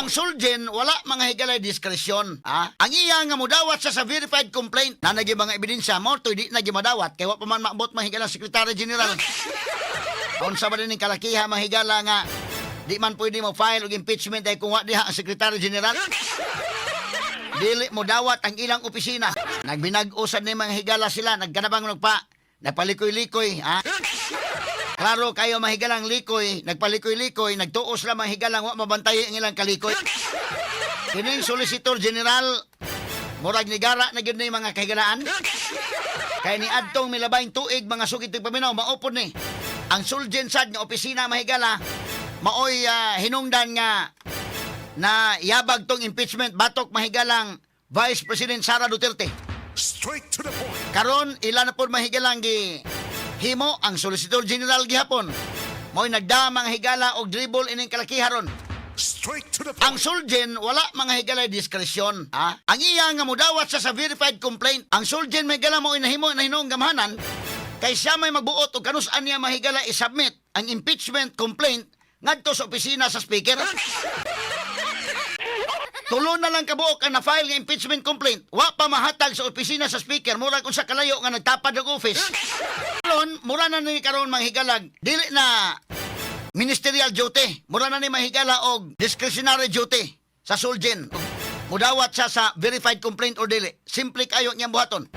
Ang Solgen, wala, mga higalay, diskresyon. Ha? Ang iya nga mudawat siya sa verified complaint na nagi mga ebidensya mo to, di na madawat kay wa pa man maabot, mga higala, Secretary General. Unsa ba din ning kalakiha, mga higala, nga di man pwede mo file og impeachment ay kung wa diha ang Secretary General? Dili mo dawat ang ilang opisina. Nagbinag-usad ni, mga higala, sila, nagkanabang nagpalikoy-likoy, ha? Klaro kayo, mahigalang likoy, nagpalikoy-likoy, nagtuos lang, mga higalang, wa mabantay ang ilang kalikoy. Kining Solicitor General, murag nigara na gyud ni, mga kahigalaan. Kay ni adtong milabayng tuig, mga sukit paminaw, maupod ni. Ang Solgen sad nga opisina, mahigala, maoy hinungdan nga na yabag tong impeachment batok, mahigalang, Vice President Sara Duterte. Straight to the point. Karon ila na pod, mahigalang, gi himo ang Solicitor General gihapon. Mo'y nagda, mga higala, og dribble ining kalakiha ron. Straight to the point. Ang Solgen, wala, mga higala, diskresyon. Ha? Ang iya nga mudawat siya sa verified complaint. Ang Solgen, may gala, mo inahimo na hinong gamhanan kay siya may magbuot og kanus-an niya, mahigala, i-submit ang impeachment complaint ngadto sa opisina sa speaker. Tulo na lang kabuok ang na-file nga impeachment complaint. Wa pa mahatag sa opisina sa speaker, mura kung sa kalayo nga nagtapad og office. Karon, mura na ni karon, manghigalag, dili na ministerial duty. Mura na ni, mahigala, og discretionary duty sa Solgen. Mudawat siya sa verified complaint or dili. Simple kayo niyang buhaton.